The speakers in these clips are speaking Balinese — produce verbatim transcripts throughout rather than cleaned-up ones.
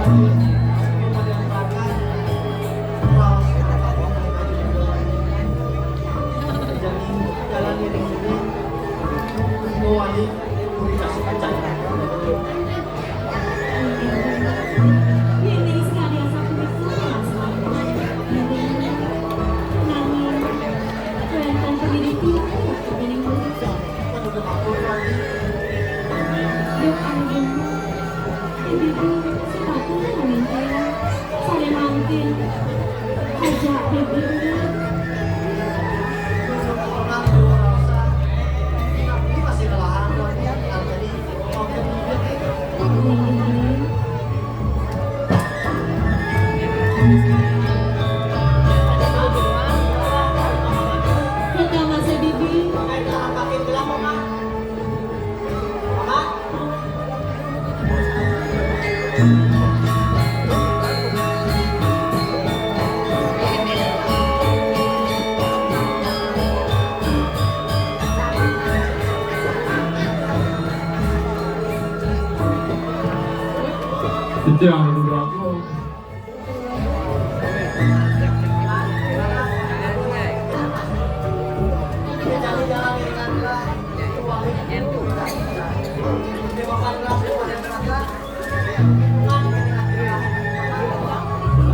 Nining sakadi sapunika, Mas Mangku. Nining nanging wénten pangidih titiang ring punika. Duh, Agung. Ibu sepatu ngamintayang. Sané mangkin. Ajak Bibi. Pertama saya Bibi. Titiang Ratu Bagong.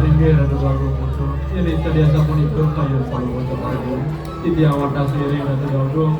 Inggih, Ratu Bagong putra. Yen tadi asapunika kayun Palungguh Cokor Agung. Titiang wates ngiring, Ratu Bagong.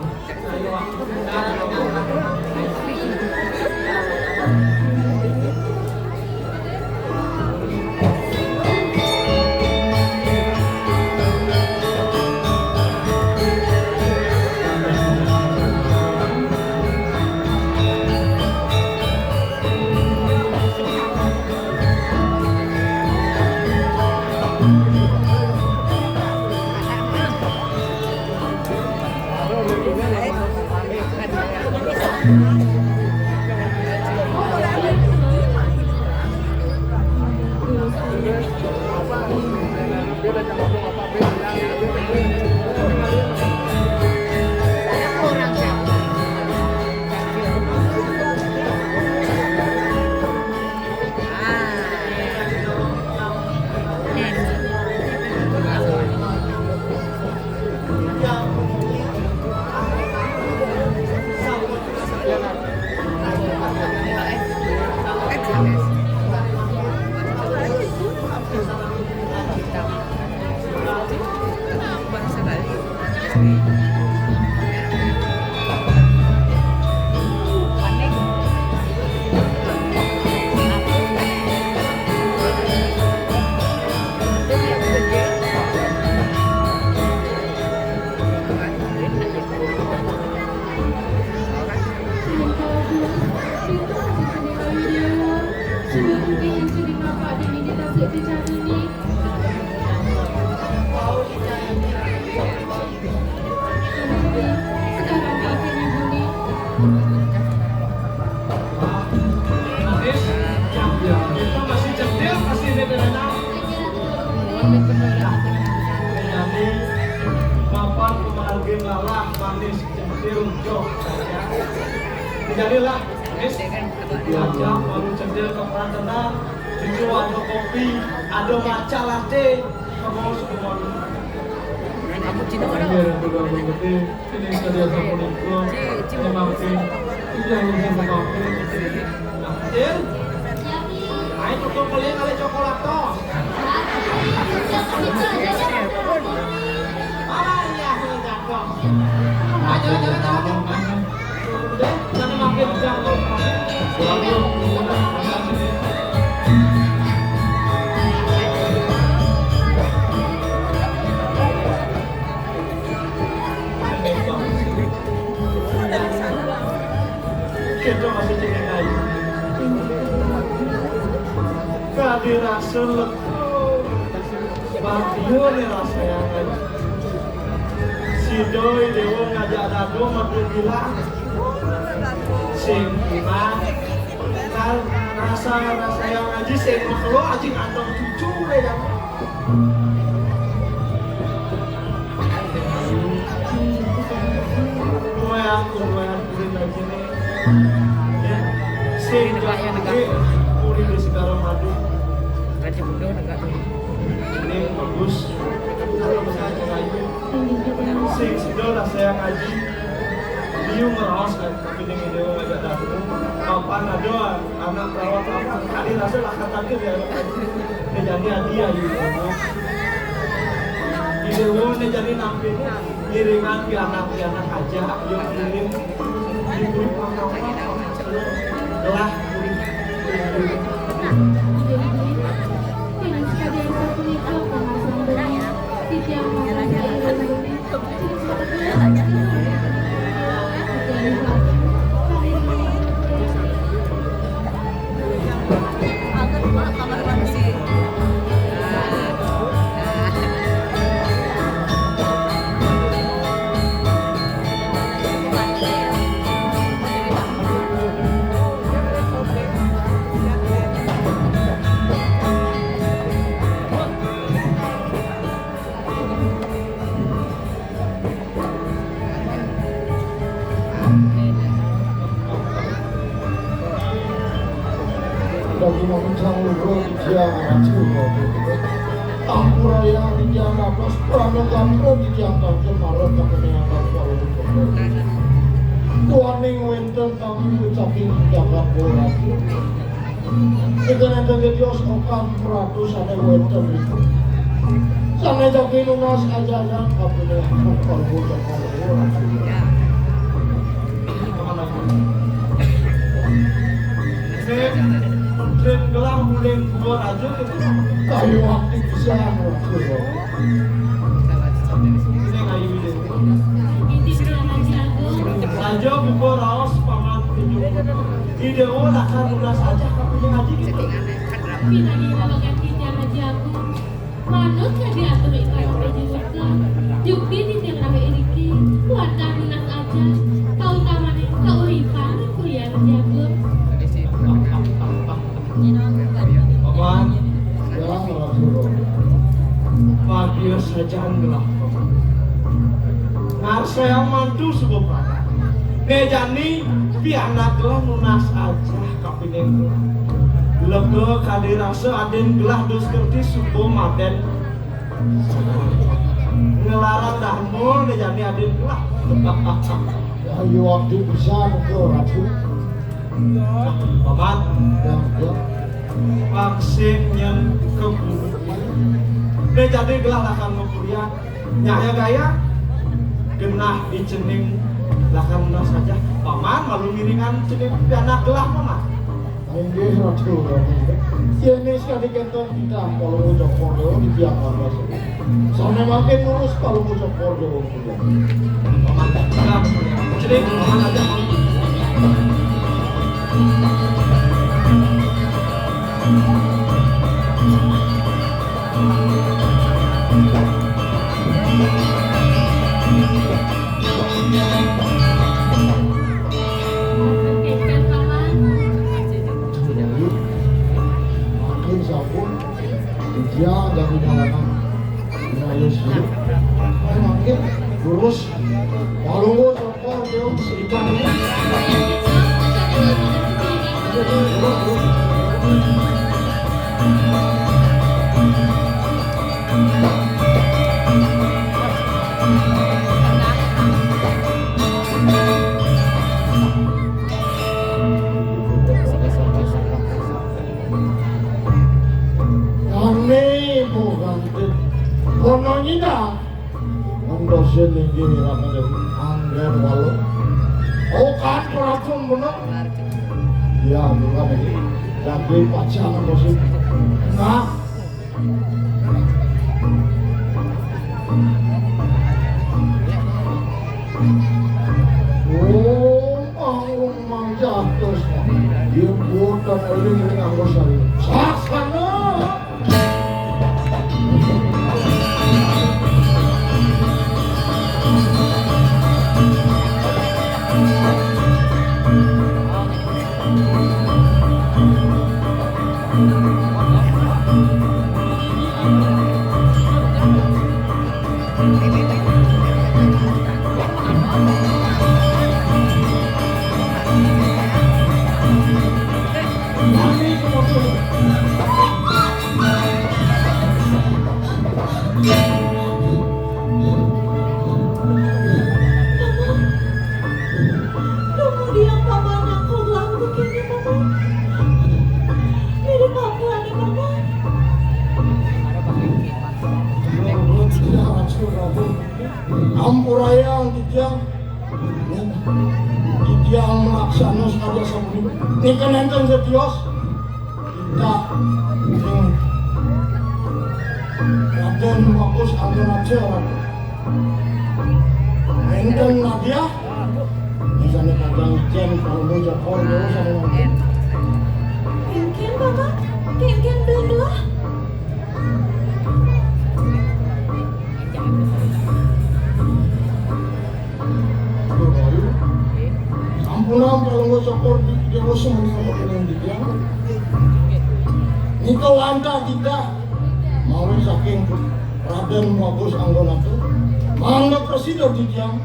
Manis, ya, kita masih cedil, masih ini, Dena. Jadi, mapan pemargin lalah, manis, cedil, jok. Jadilah, Manis, diajak baru cedil ke Prantenan, cucu ada kopi, ada matcha latte, kamu semua. Kamu cina mana? Iya, udah mengerti. Ini tadi ada kopi, ini mampir. Ini yang bisa mengampir. Nah, Cil. Ayo, tutup beli kali coklat toh. Ah, iya, iya, cakep. Ayo, jalan, jalan, jalan. Udah, jangan mampir, cakep. Kita masih cengeng aja. Kadi rasa leku. Bahagia nih rasanya. Si Doi Dewa ngajak dado mati bilang. Sing iman. Kan rasa-rasa yang ngaji sing makhluk aja ngandung cucu deh ya. Kue aku, kue aku, kue aku, kue aku. Ya. Sing jago kuwi uri di Segara Madu. Ini bagus. Sing sida lah saya ngaji. Liu ngeraos kan, tapi ini dia agak dahulu. Kapan ada anak perawat apa kali rasa lah kata dia. Ini jadi hadiah gitu. Di dewa ini jadi nampil. Ngiringan pianak-pianak aja, ayo ngiring. Ibu, gelah. Daging manusa luhur titiang racun. Ampuraya titiang dados prana gatra titiang tangkil marep kapeneangan Palungguh. Duaning wénten kami wiwit saking jagat Boraja. Ing kéné titios okan pratu sané wénten iku. Sané jagi nunas ajahan kapining Palungguh Cokor. Sing, sing gelah muling dua raja itu. Ayo, aktif pisan, Rasul. Sing ayu itu. Raja buka raos paman tujuh. Ide oh lakar nunas aja kapining aji gitu. Pinanggih babagan titiang Aji Agung. Manut kang diatur ing para prajurit, jukti titiang rawuh iriki, wantah nunas aja, kautamaning kauripan kuliah Aji Agung. Paman. Ya, Rasul. Bagian sajaan gelah, Paman. Ngarsayang mantu suba panak. Né jani pianak gelah nunas aja. Lega kadirasa adin gelah dus kerti suba madén. Nglarang dahmul né jani adin gelah. Ayo abdi bisa muga ratu. Paman. Ya, ya. Vaksin nyén keburu. Né jani gelah lakar ngepurian. Nyaya gaya genah di cening lakar nunas aja. Paman malu ngiringan cening pianak gelah, Paman. Inggih, Ratu. Yén sakadi kénten titah Palungguh Cokor Déwa di tiang panas. Sané mangkin ngurus Palungguh Cokor Déwa. Paman, cening, Paman aja. Mangkin sampun, dia jadi dalangan. Nah, ya, sih. Mangkin lurus. Palungguh. Kami bukan kono nyinah. Ngendosin inggih Ratu Déwi. Anggén waluh. Oh, kan prapun menang. Ya, bukan ini. Daging pacang ngendosin. Nah. Oh, anggung mangjatos. Yén boten eling ring anggo sari. Saksana. Sampurayang titiang. Titiang laksana sakadi sapunika. Nika nénten setios. Kita ning Radén Bagus Anggonaca. Nénten hadiah. Misalnya kadang ijen kalau mau jokor dulu sama. Kénkén, Bapak. Kénkén, Bunda. Sampunang Palungguh Cokor Déwa sumuni nika wantah titah mawi saking Radén Bagus Anggonaca. Mangga prasida titiang.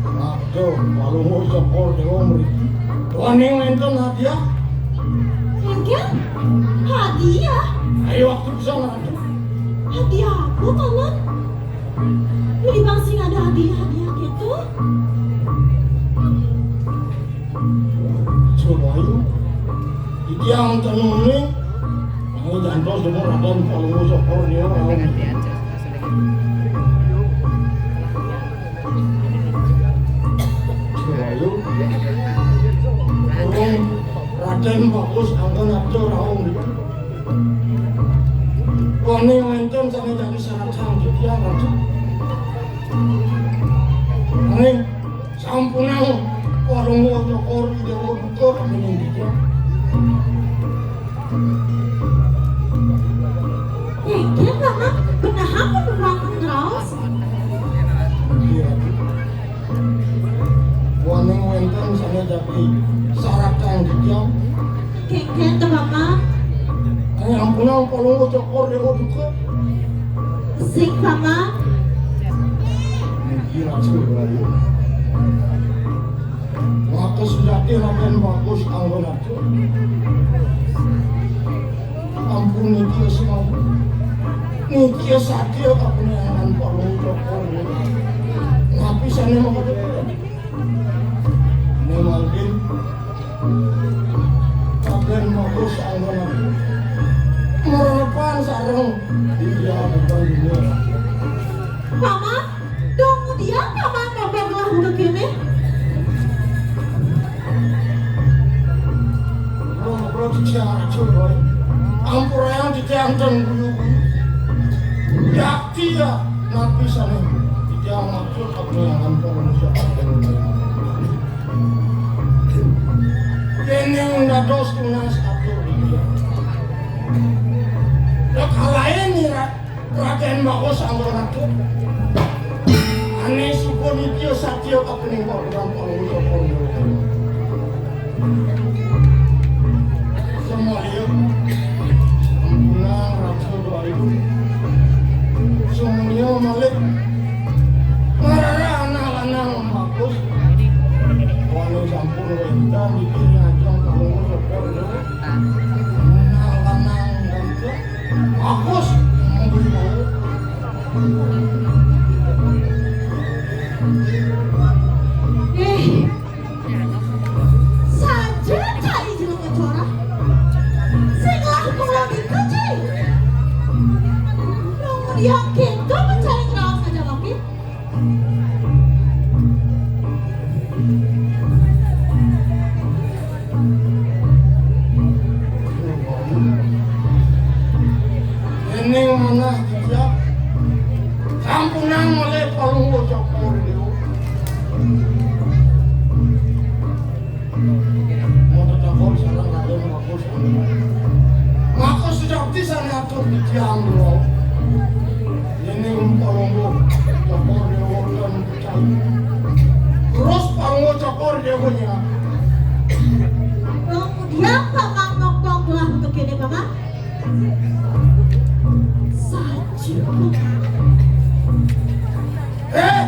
Aduh, Palungguh Cokor Déwa mriki. Duaning nénten hadiah. Engkén? Hadiah? Ayo waktu bisa ngerantu. Hadiah apa, Paman? Ini bang sing ada hadiah-hadiah gitu. Coba ayo. Titiang tenune. Mau jantos dulu Radén Palungguh Cokor Déwa. Coba ayo. Urung Radén Bagus Anggonaca rawuh. Wani wénten sané dadi saratang titiang, Ratu. Nanging sampunang Palungguh Cokor Déwa duka kamining titiang. Inggih, Paman, benehang pun numpang ngraos. Inggih, Ratu. Wani wénten sané dadi saratang titiang. Kénkén to, Paman. Sampunang Palungguh Cokor Déwa duka. Sing, Paman. Inggih, Ratu Rahayu. Maka sujati Radén Bagus Anggonaca. Ampun niki sing ampun. Niki satya kapunyangan Palungguh Cokor. Napi sané mangkadéwék? Né mangkin Radén Bagus Anggonaca. Merepan sareng Hyang Hyang Dunia. Paman, dong dia Paman mabaglah budak ini. Bro, bro, titiang racun, bro. Ampurayang titiang ten guyu-guyu. Yakti ya, napi sané titiang maksud kapunyangan Palungguh Cokor. Yéning dados tunas atur dia. Nek kalaén nira Radén Bagus Anggonaca. Ané suku nitya satya kapining Paduka Palungguh Cokor Déwa. Semuanya. Sampunang rasa doa ibu. Semuanya malik. Marara anak lanang bagus. Wani sampun wénten niki ngajeng Palungguh Cokor Déwa. Anak lanang bagus. Bagus. Eh, saja cai jelema corah. Sing lah kula gitu, cai. Nunggu dia gitu mencari ngraos aja lagi. Déning manah titiang, sampunang malih Palungguh Cokor Déwa. Mau tetapon sareng Radén Bagus. Maka sejati sané atur titiang, Bro. Déning Palungguh Cokor Déwa lan Terus Palungguh Cokor Déwa nyerah. Kemudian Paman ngomong lah untuk ini, Paman. Saja. Eh!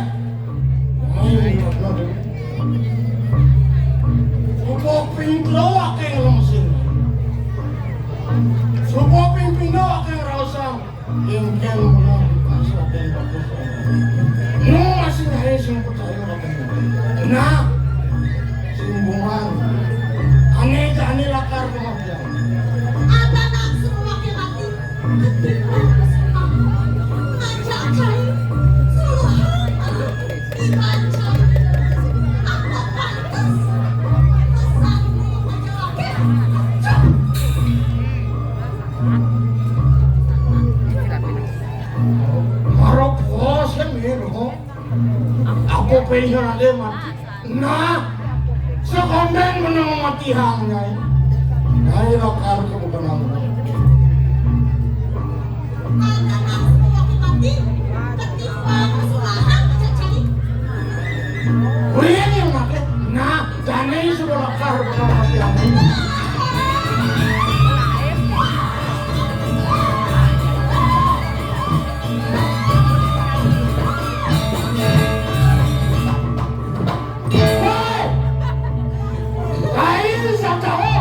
Suba ping telu aké nglemesin. Suba ping pindho aké ngraosang. Kénkén menawi pas Radén Bagus. Nu masih aé sing percaya Radén. Nah, sing bungan. Ané jani lakar pangabdian. Ada nafsu laki-laki. Ketimbang kesukaan. Ngajak cai. Suluhan. Marok ho sem he ho. Ako pe hira le mati. Nah, sekonden menang mati hang nyai. Nyai lakar ke bukan aku. Wih, yang mati. Nah, jani sudah lakar bukan mati hang. Woi! Kain sataho.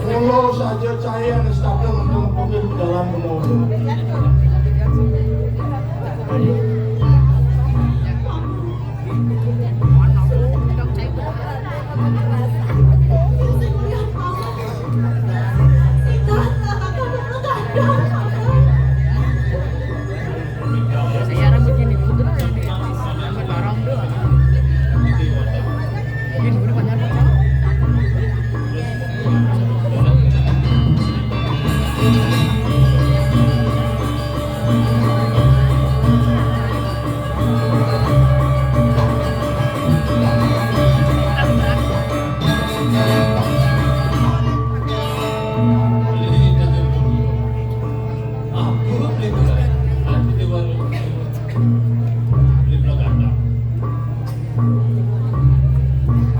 Mula saja cai anu stabil untuk mungkin jalan menurun. Saya rambut gini, putih yang di rambut barong tuh. Gini, udah banyak.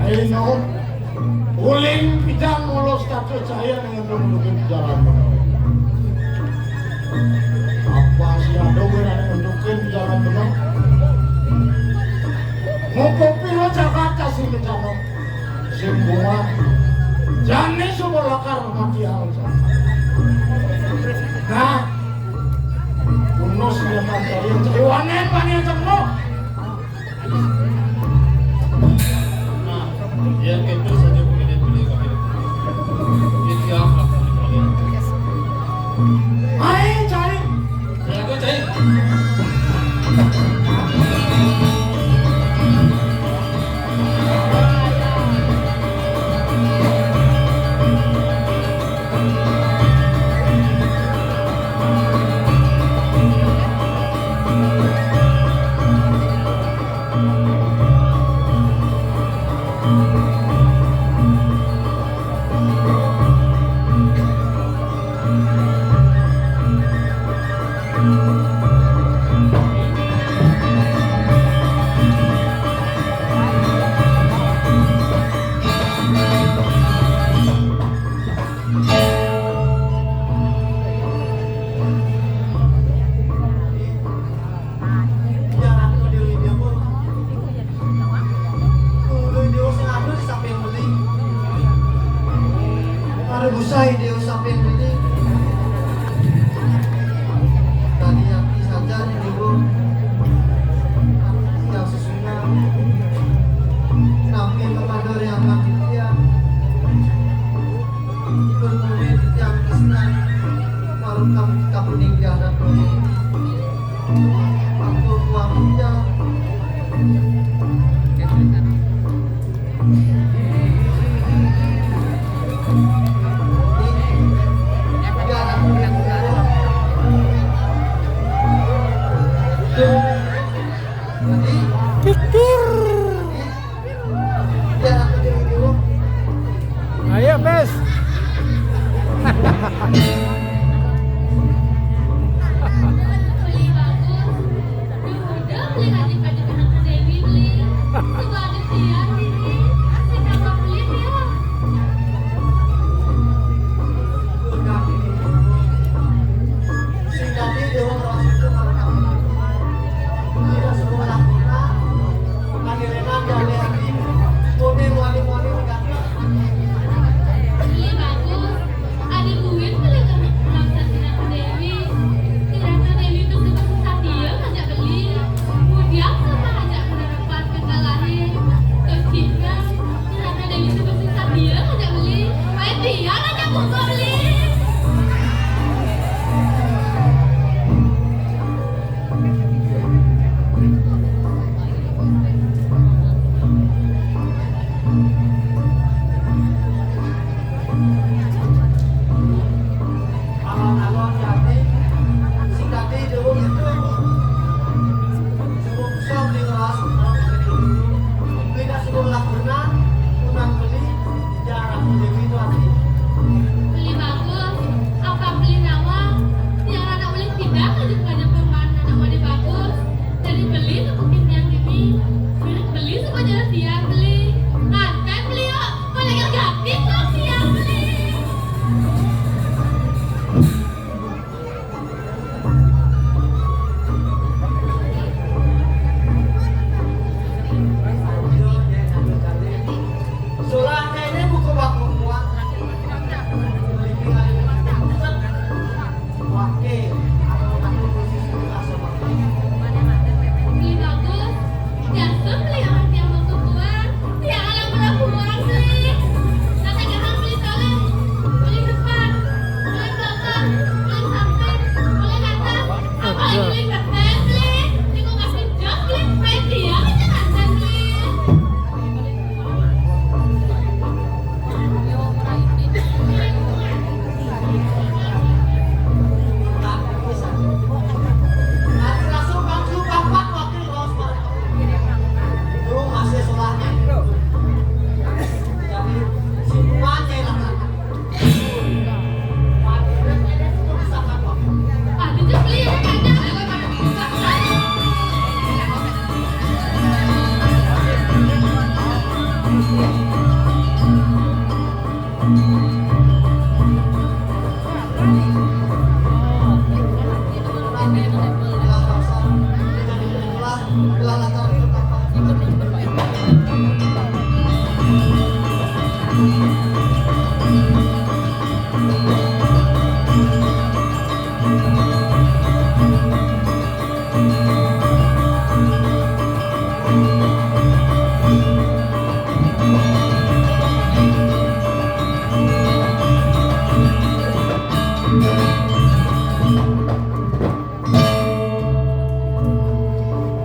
Ayo, uling pidang mulo status saya dengan nunjukin jalan benar. Apa sih ada orang yang nunjukin jalan benar? Mau kopi lo Jakarta sih ke sana. Sing bunga. Jani suba lakar mati hal. Nah, kuno sing lakar cari, cari wanen, wanen cemno. Nah, ya gitu saja. Ayo, cari. Ada busai dia sampai ini. Tadi aku saja di dulu. Yang sesungguhnya. Tapi kepada yang akan dia. Bertemu di tiang kesenangan. Baru kami kita meninggal dan Pikir. Ayo, Pes.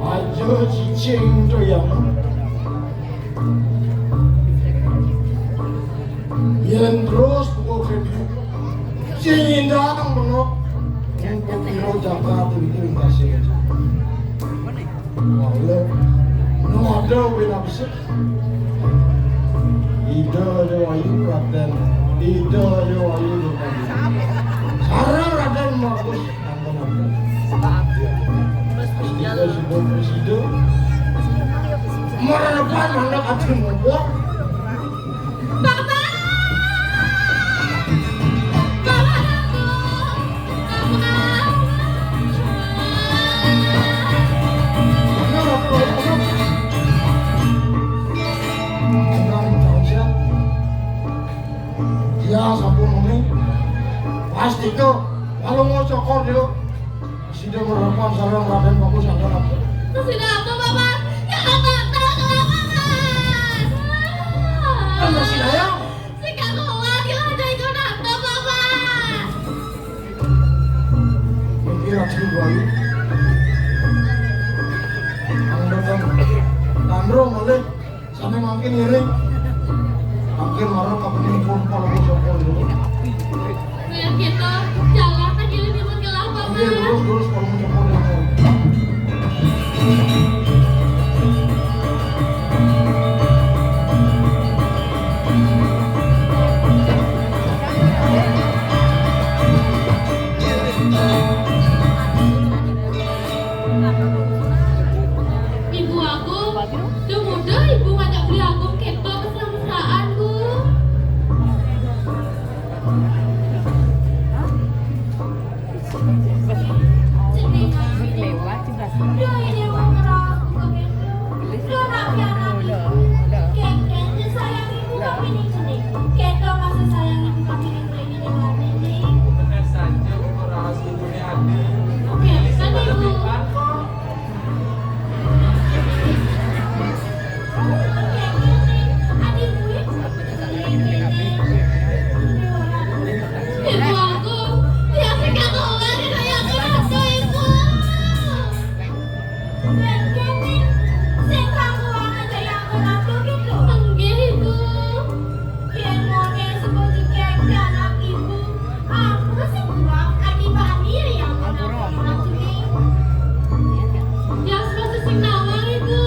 Aja cicing to ya. Yen terus pukul sing nyindang menok. Yen piro Jakarta itu kasih. Wale. No ada wina besar. Ida Dewa Ayu Raden. Ida Dewa Ayu Raden. Sarang Raden Markus. Presiden, presiden. Merepan anak aja ngomong. Bapak! Bapak aku! Bapak! Ya, sampun muni. Pasti to. Kalau mau cokor dulu. Sida merepan sarang Raden Bagus Angga Raja. Sida aku, Bapak. Ya, Bapak, tolong, Bapak. Kan masih daya. Sing gak kuat, ya, ada itu nonton, Bapak. Mikir aku baru. Angga kan. Tandro malih. Sampai makin ngiring. Makin marah kapan pun kalau mau sokol dulu. Kayak gitu, jalan lagi di Magelang, Bapak. Iya, terus, terus kalau mau sokol dulu. Ibu aku, duh muda ibu ngajak beli aku keto mesra-mesraan, Bu. Lewat juga. Duh, ini wong ngerasa begitu. Duh, nak pianak ibu. Kengkeng je sayang ibu kami ni jenih. Keto masih sayang ibu kami ni jenih. Bener saja, Bu, ora asli punya hati. Biasa, Ibu. Nggih, Ibu. Yen mone sing dikek anak ibu, aku sing buang adi bani yang anak kuwi. Ya, sudah sing nawang, Ibu.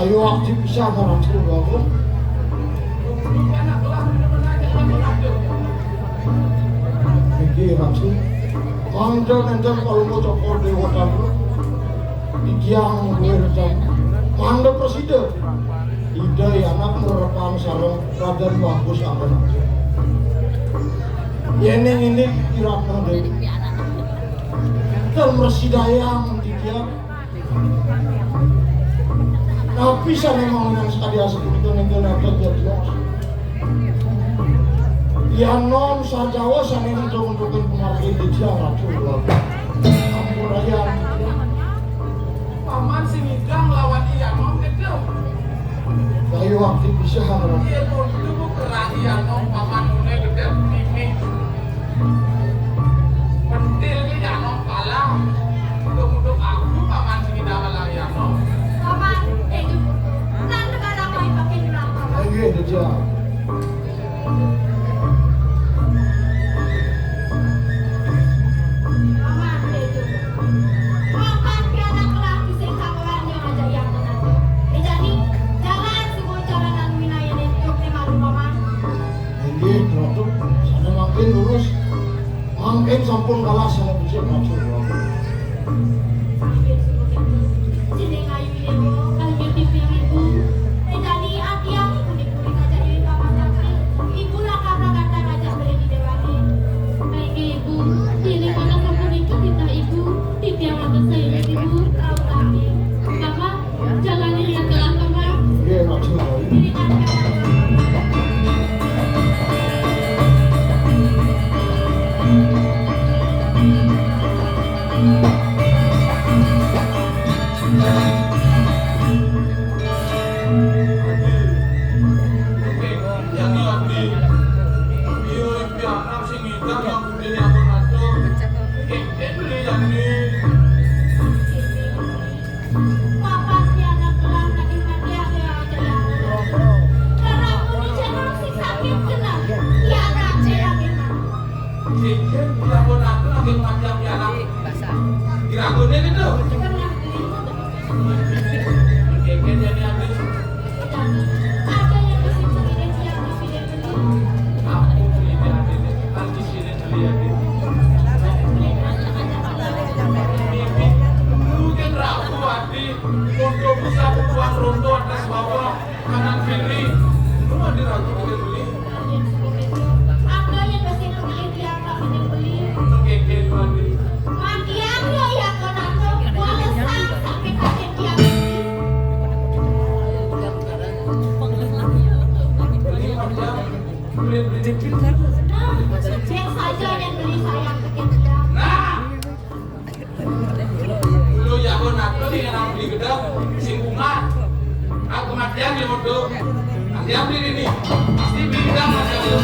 Ayo, aku bisa orang suruh aku. Iki, Ratu. Mangda nenten kalau mau cokor dewa tamu. Iki yang gue rencana. Mangda presiden. Ida ya anak merepan sarung Raden Bagus apa nanti. Yene ini pikiran nanti. Dan mersidayang nanti dia. Tapi sané mau nang sekali asik itu ning kene ada jadios. Ya nom sajawa sané untuk-untukin pengarti di dia racun. Ampun aja. Paman sing ngidang lawan iya nom gedhe. Ayo aktif bisa. Iya pun itu kerah iya nom paman mune gedhe mimih. Pentil ki ya nom kalah. Untuk-untuk aku paman sing ngidang kalah ya nom. Paman, eh, itu. Nang negara main pakai gelang, Paman. Ayo, ayo, ayo. Paman, eh, itu. Paman, pianak lagi sing sakolan yang aja yang menang. Eh, jadi, jalan semua jalan anu wilayah itu, terima kasih, Paman. Inggih, Ratu, sané mangkin lurus. Mangkin sampun kalah sané becik, Ratu. Jeneng Ayu Dewa, ayu tipi ibu. Nah, sing saja yang beli sayang bikin gedang. Nah, lu jago nato nih yang beli gedang, sing bunga. Ah, kematian dia mau tuh. Nanti yang beli ini, pasti beli gedang aja lu.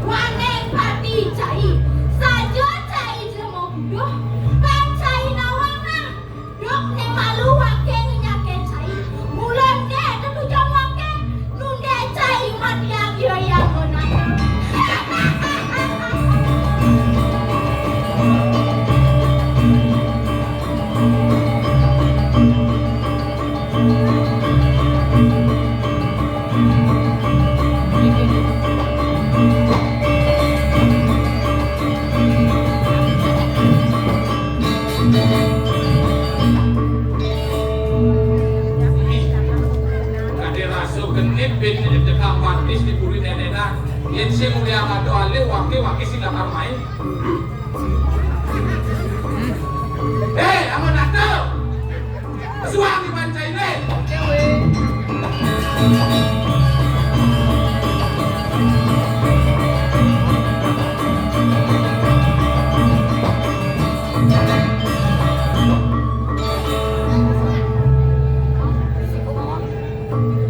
Waneng pati cai, saja cai jelema buduh, kan cai nawang nah. Dok ne malu wake ngenyake cai, mula ne tetujon wake, nunde cai mati agio yang ngonake. Ade raso genit bin nyedekah matis di puri nenenan. Yen sing uliang ado alih wake, wake sing dakar main. Hei, amun ado! Suang di pancaine.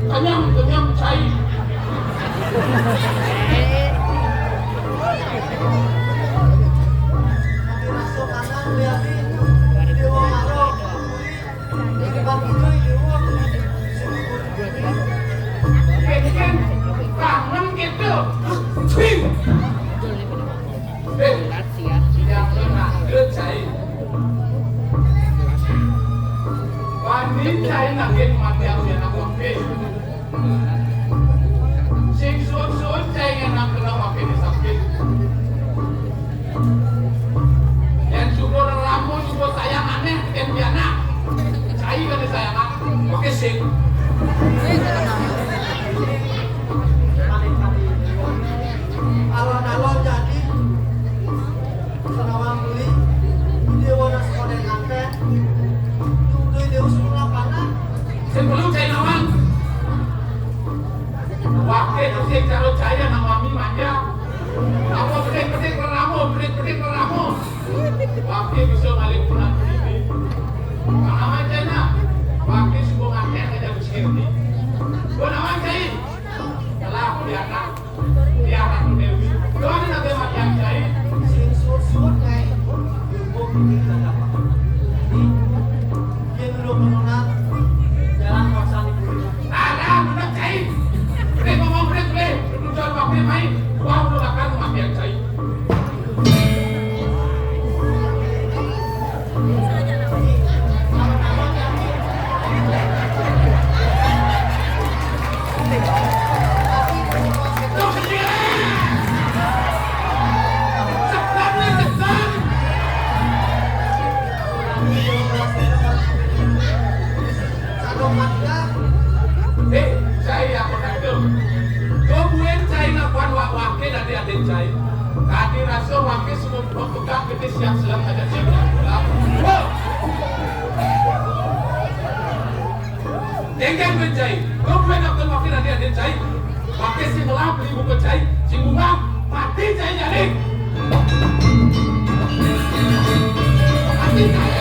Kenyang, kenyang cai. Kangen gitu. Swing. Eh, tidak pernah. Good cai. Wani cai nagih mati aku yang aku ambil. Sing suun-suun cai ngenang kena wake disakit. Yen syukur ramo, syukur sayang aneh, yen pianak. Cai kan disayangan, wake sing. Alon-alon jadi Senawang beli, dia warna sekolah nganten. Tunggu dia usul lapangan. Sing perlu cai nawang. Wake sing karo cai nang mami manja. Apa petik-petik peramo, petik-petik peramo. Wake bisa ngalih pulang ini. Nama cai nah. Wake subuh nganten aja Gusti. Gua nawang cai. Telah biarkan. Ya, Ratu Dewi. Doa nak dia mati yang cai. Sing susun, cai. Hukum kita dapat. Jadi, dia dulu mengenal jalan kuasa di bumi. Alah, bener, cai. Dia ngomong, bener, bener. Duduk jual pakai main. Gua udah bakal mati yang cai. Eh, cai apa kata? Kau buat cai lakukan wak-wake dari adik cai. Tadi rasa wake semua pegang gede siap selam ada cai. Wow. Dengkang bencai, kau bukan nak makin ada ada cai. Pakai si melah beli buku cai, si bunga mati cai jadi. Mati cai.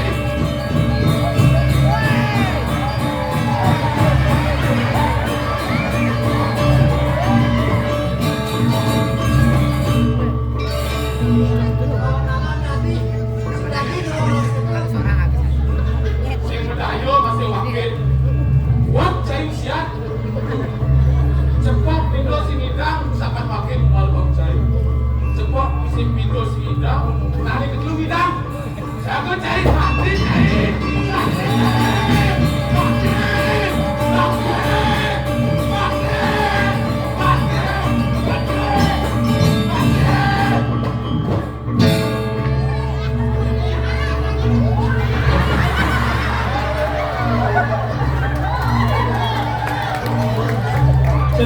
Sing bedayo masih wakil. Buat cai usia. Cepok pindo sing idang, sakan wakil mual bang cai. Cepok sing pindo sing idang, nari kecil idang. Jago cai, Pak.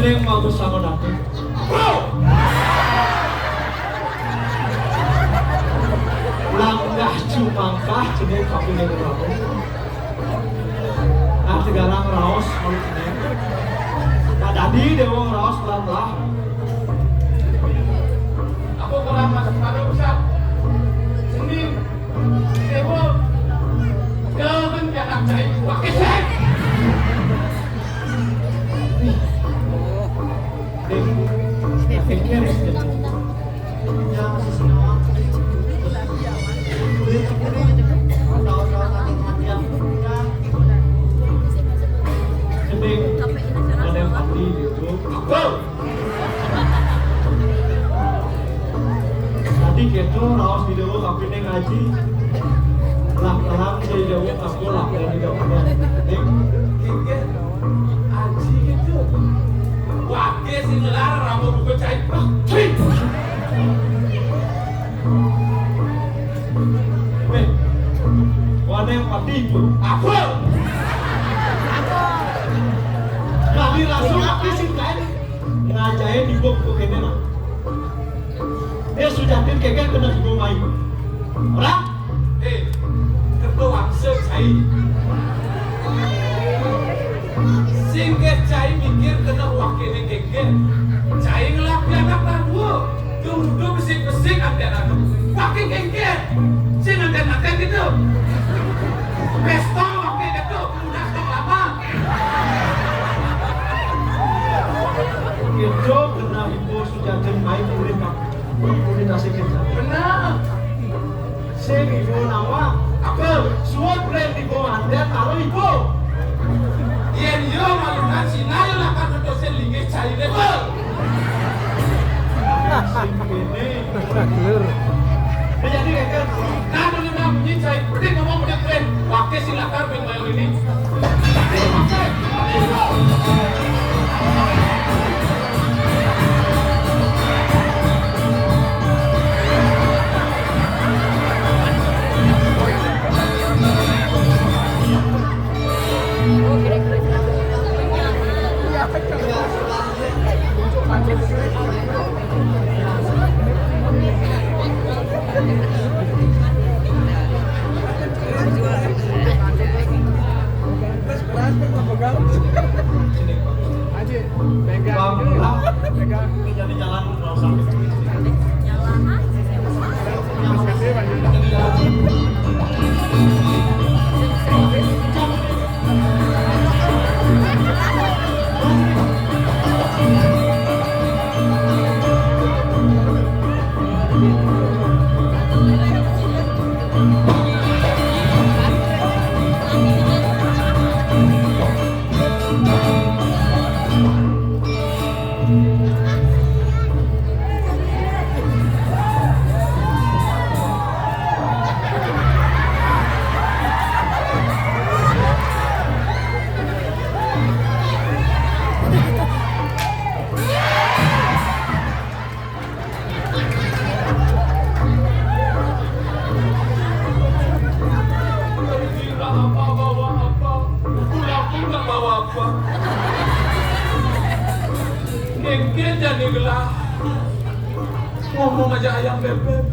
Ning bagus sama datu. Langkah cumangkah cenah kapining Prabu. Nah, tegarang raos malu cenah. Nah, tadi Déwa raos pelan-pelan. Aku kurang masuk pada usah. Cenah. Déwa. Jangan jangan cai. Pakai cai. Gending, ada yang mati di ujung. Tadi gitu, raos di Déwa tapi ning aji. Lah, lah, saya jauh, aku lah, dari jauh. Gending. Aji gitu. Wage sing ngelar rambut buku cai. Wih, wane mati itu. Apa? Kami langsung mati sing lain. Ngajain di buku kene nah. Dia sudah tin kagak kena hukum main. Ora? Eh, ketua wangsa cai. Sing ke cai mikir kena wakil kengken. Cai ngelak pianak dua. Tuh udah besik-besik anten anu. Wakil kengken. Sing anten-anten gitu. Pesta wakil gitu. Udah stok lama. Itu kena ibu sujatin main kulit, Pak. Kulit asik kita. Benar. Sing ibu nawa. Apa? Suap brand ibu anten taruh ibu. Yen yo malunan sinai lah kan dosen linggih cai level. Sing ini. Jadi kan. Nah, dulu nang bunyi cai. Berarti ngomong udah keren. Pakai silakan main ini. Aji, pegang. Pegang. Jadi jalan nggak usah. Kira apa bawa apa? Pulang pun nggak bawa apa. Kengke jadi gelah. Ngomong aja ayam bebek.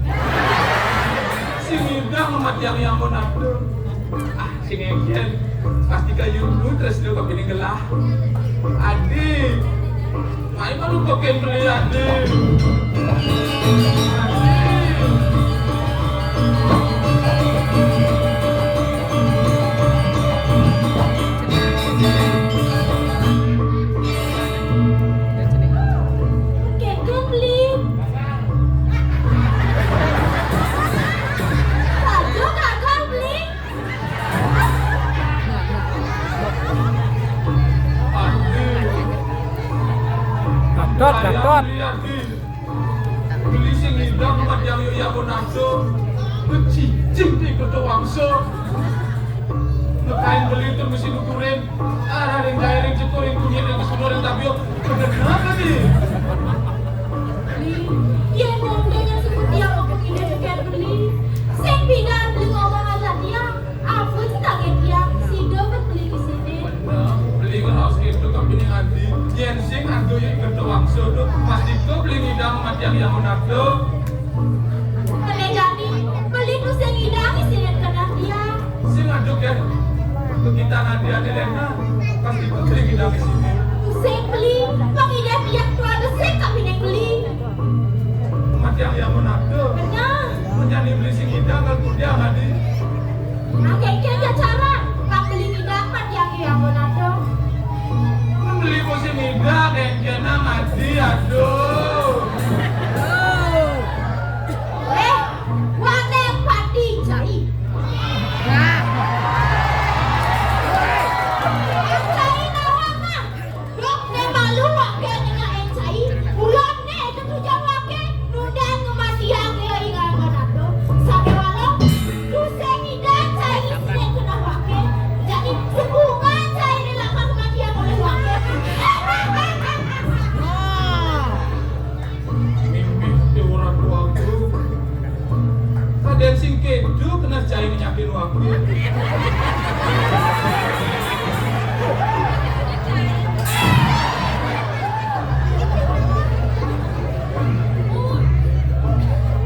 Si ngidang amat yang yang mau nado. Ah, si ngengken. Pasti kayu dulu terus dulu kepini gelah. Adi. Mai malu pakai beli adi. Kagak beli. Waduh, kagak beli. Gatot, Gatot. Beli sing ngidang mat yang yo ya bonanto. Becicing di kerja wangsa. Ngekain beli tur mesti nuturin. Arah ring daerah cekur ring kunyit ring kesudur ring tabio. Bener apa nih? Beli, ya nonton yang seperti yang aku ini juga beli. Sing pindah beli ngomong aja dia. Apa sih kaget dia? Si dapat beli di sini. Beli kan harus gitu tapi ning adi. Yen sing ado Sudu, pasti to beli ngidang matiang yang menado. Boleh jadi, beli tu sing ngidang isinin kenah dia. Sing aduk ya. Untuk kita nanti ada lena. Pasti to beli ngidang isinin. Sing beli, pengidah dia tu ada sing kami neng beli. Matiang yang menado. Benar. Menjadi beli sing ngidang kalau dia tadi. Angkeke jajaran, pambeli ngidak matiang yang bonado. Pambeli musim ngidak, angkeke nang adi, aduh. Eh, wane pati cai. Cai nawang ah. Dok ne malu wake ne ngaen cai, ulon ne ketujuan wake, nunda ngematiang ya ingal manado, sake walong, duse ngidan cai sine kena wake, jadi sekungan cai ne lakar kematiang oleh wake. Mimpi te orang tuaku. Kadén sing kéto kena cai nyakin waktu.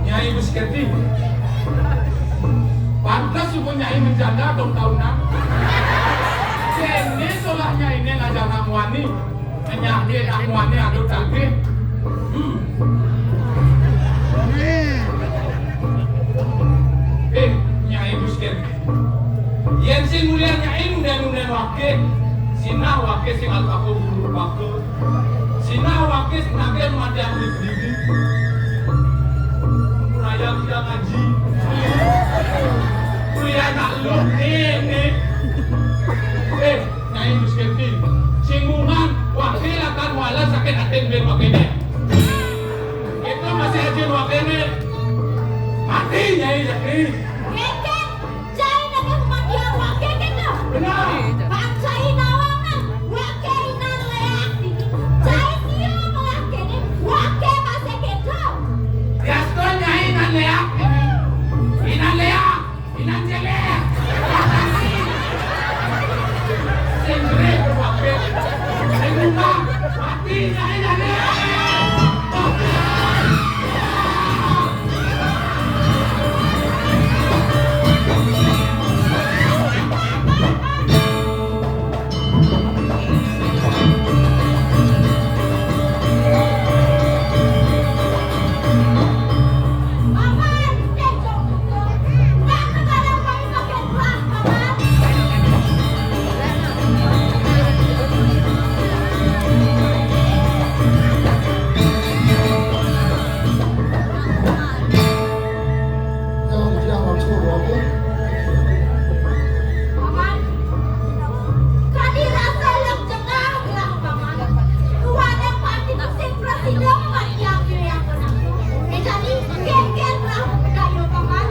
Nyai Musketi. Pantes suku nyai menjanda tahun-tahunan. Kene solah nyai ne ngajar nang wani. Menyakit amuanne aduk daging. Eh, Nyai Musketi. Yen sing mulia Nyai nunda-nunda wake, sinah wake sing alpaka bulu paka. Sinah wake sing nagih mati ambil diri. Raya kita ngaji. Kuliah nak lu, nih, nih. Eh, Nyai Musketi, sing mungan, wake lakar wala sakit atin ben wakene. Itu masih ajin wakene. Mati, Nyai, Nyai. Keke, cai nagih kematian wake keke. Benar. Bang cai nawang nang, wake inan leak. Cai sio melakene, wake masih keke. Diaskon, Nyai, inan leak. Inan leak. Inan célék. Sing jerit, sing jerit. Sing ngundang. Mati, nyai, nyai. Paman, kadi rasa lek jengah gelah Paman. Tuan yang pati sing prasida mati yang yang benar. Eh, jadi geger lah budaya Paman.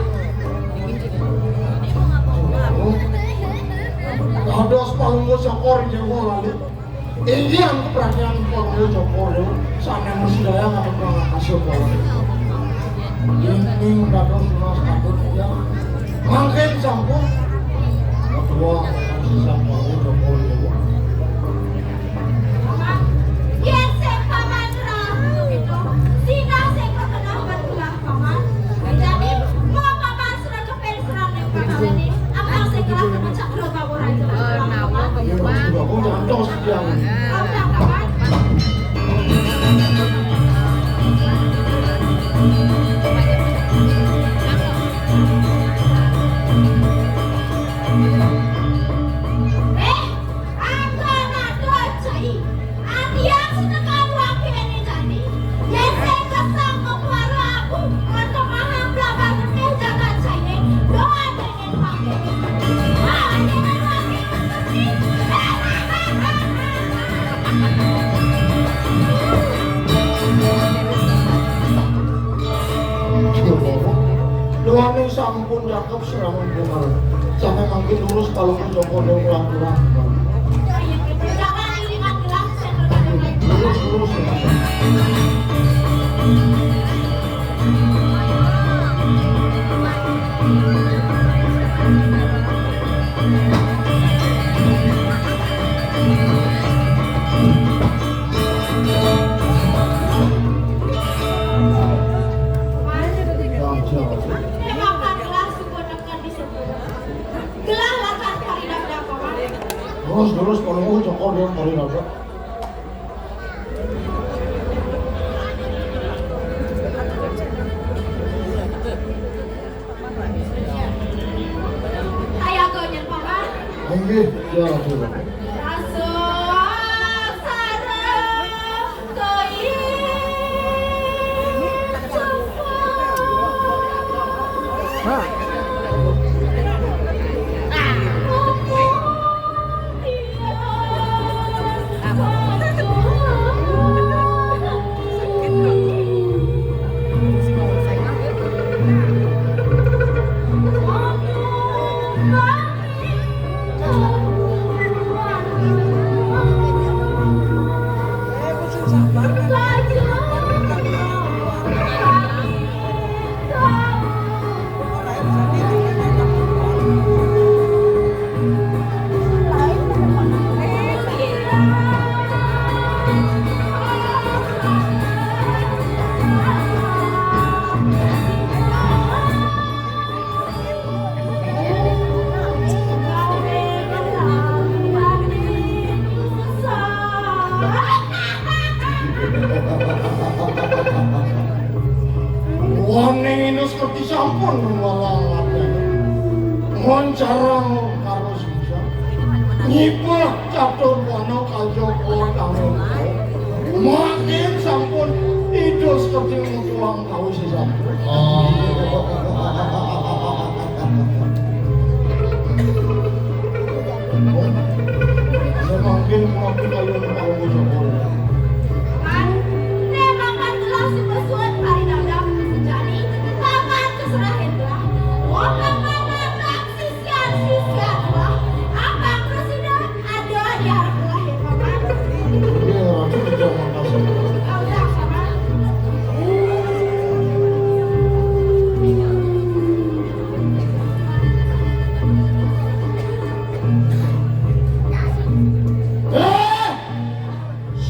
Dados palungguh syukur nyewa lalu. Inggih, angku prajang Palungguh Joko Dewa sané mesti daya ngatur pangakasa kula. Ing ing dados tunas katut ya. Mangkin sampun. Wah, sampun Palungguh Joko Dewa. Paman, yén sing Paman rauh, sinah sing kekenah betulah Paman. Jadi, mau Paman sudah Pengseran yang bakal ini, abang segera ke puncak Roba Borai. Iya, Bang, Bang, jangan tos, jangan. Abang, Bang. Eh, Angkana tuan cai, atian senekan wakene cai. Yese kesang kepara aku, untuk mahang belabar ngepe jagat cai ne, doa dengan wakene. Doa dengan wakene seperti. Doa ning sampun cakep. Seramun bungal. Sampai mangkin lurus kalau menjoko dong ulang-ulang. Lurus, lurus. Terus, terus, kalau mau cokor dia, kalau nggak ada. Kaya gonyen, Paman. Inggih, ya, Ratu. Rasa sareng kaya semua. Waning Inus Kerti sampun nglalah latih. Moncarang karo sungsang. Nyibah catur wana kaja kuat kanggo. Mangkin sampun Inus Kerti ngutuhang kawis sampun. Oh. Mangkin mangkin ayo karo sapa. Paman, nek Paman telah suwun-suwun paring dadang sejani, Paman keserahin telah. Oh, Paman, Paman, sisian, sisian telah. Abang presiden ada di arah lahir, Paman. Iya, Ratu tidak makasih. Oh, udah, Paman. Eh!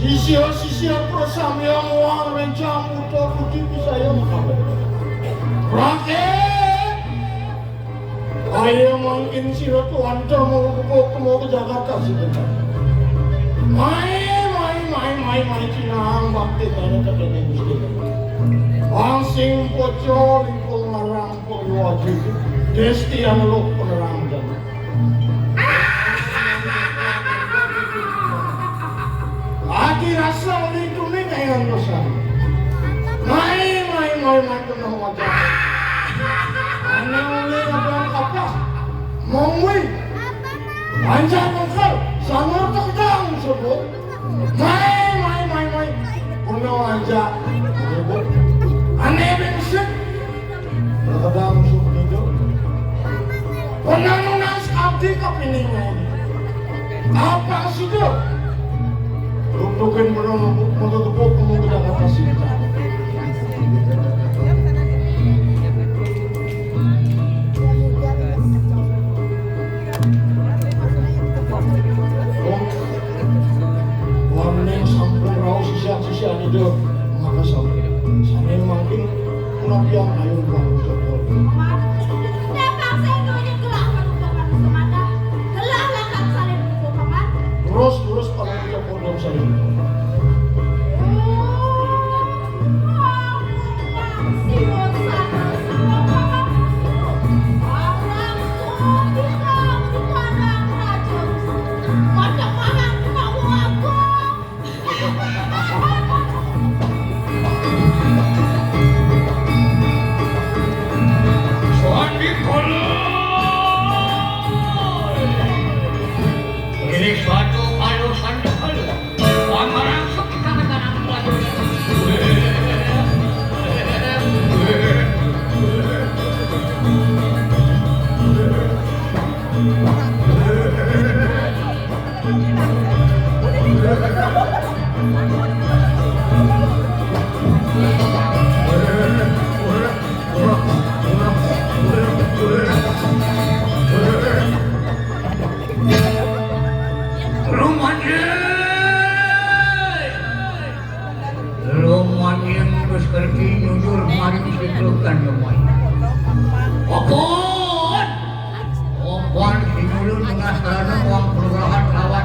Sisia-sisia prasamya muang rencang buta budi pisaya makabe. Rakyat! Kaya mangkin sira tuanta mau kemo ke Jakarta sih. Mai, mai, mai, mai, mai, cinang bakti tanya ke Gusti. Wang sing poco lingkung marang Purwoji. Desti anu penerang dan. Ati rasa lintune kaya antosan. Mai, mai, mai, mai, kena wajah. Ana uli apa apa? Mongwi. Panjang mengkal, sama tekang sebut. Mai, mai, mai, mai. Kena wajah. Ane bensin. Kadang suku itu. Penanunan abdi kapiningan. Apa sih itu? Rutukin belum mau kepuk mau kita kata sih. Wong ning sampun rauh sisian-sisian itu maka sampun. Sane mangkin menawi ayo bangun jebol. Paman, tepang sing nunjuk gelah manusa-manusa madah. Gelah lakang salin buku, Paman. Terus, terus, Paman, kita pondok salin. Ini suatu palu sandal. Pamarang sekitar kanan. Rumaja. Rumaja terus kerti nyujur maring sitrukan lemai. Apun? Apun sinulun mengasana wang perubahan lawan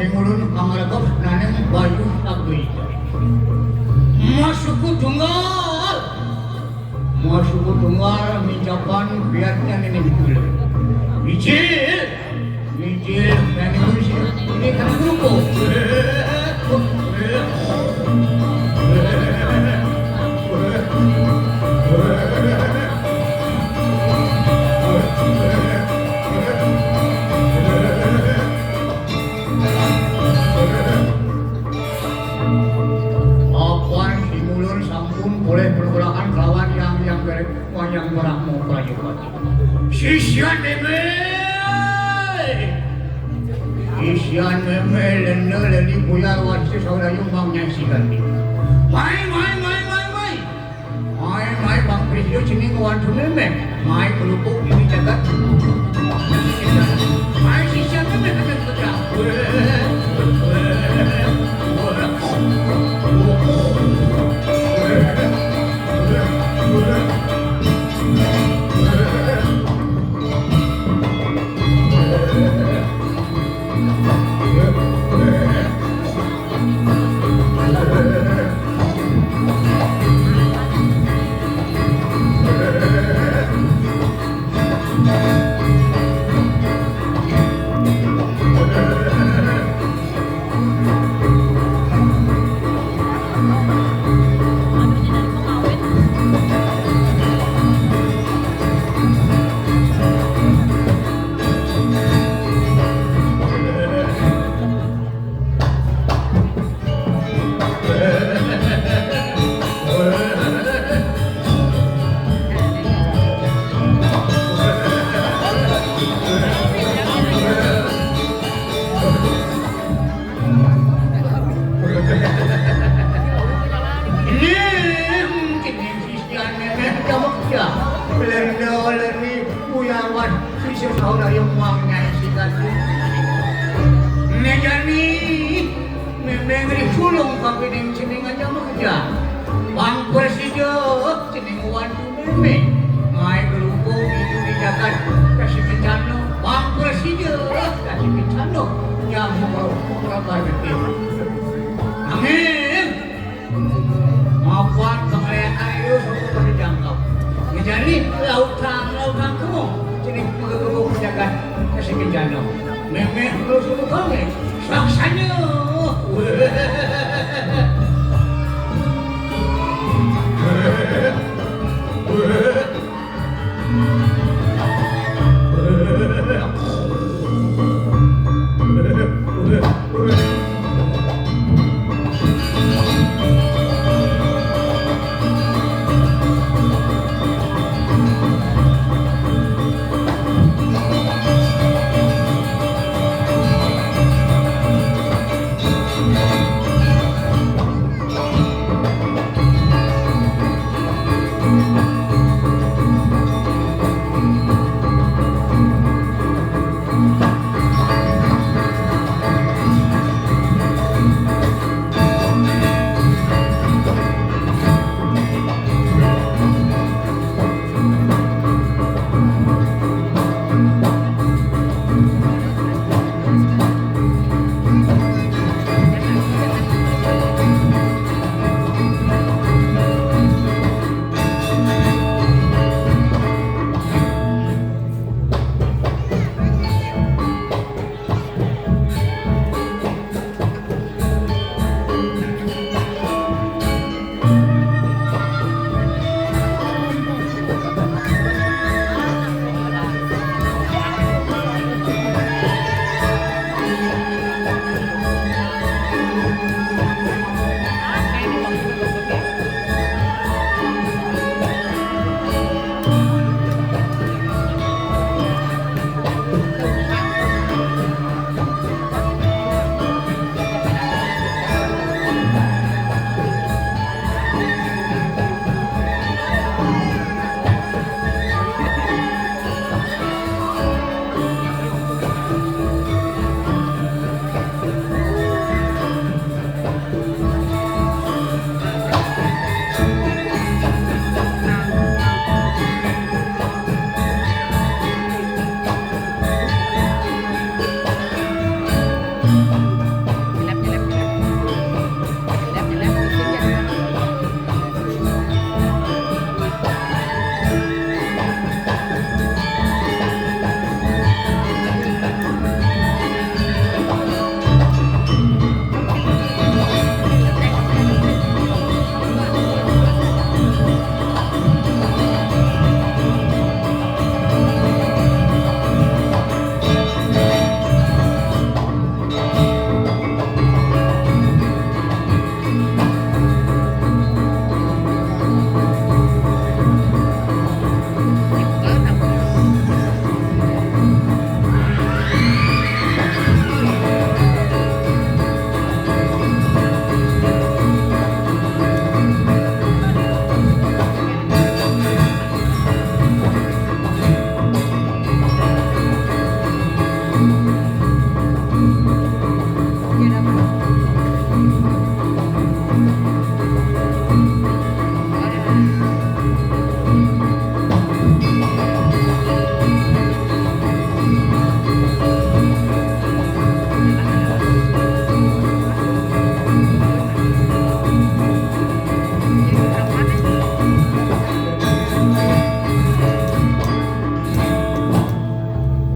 Ing ulun pangregep naning bayu sagrija. Mas suku tunggal. Mas suku tunggal mincapan biatnya nini bulu. Mijil. Mijil naning ulun sini. Ini kan kerupuk. Papan Simulun sampun polih pelungguran kelawan yang yang berek wayang merak mau prayuwati. Sisian meme. Sisian meme lenda leli buyar wasi saudayung bang nyai siganti. Mai, mai, mai, mai, mai. Mai, mai, bang Prisyo sini ngewantu meme. Mai, kelupuk ini jagat. Mai, sisian meme kena kerja. Ini mungkin sisian memeh jamak ya. Belenda leni buyawan sisi saudara yang muang nyai sikat. Nejani memeh ngeri sulung kapining cening aja mah kerja. Bang Presiden cening wan Meme, mai gelungkung itu di jagat kasih kencana, bangkul sida kasih kencana, nyambung laut kabar gede. Angin, mapan pengelekan itu sama pada jangkau. Jadi lautan, lautan kemung, jadi penggelungkung jagat kasih kencana. Meme, kalau suruh kami,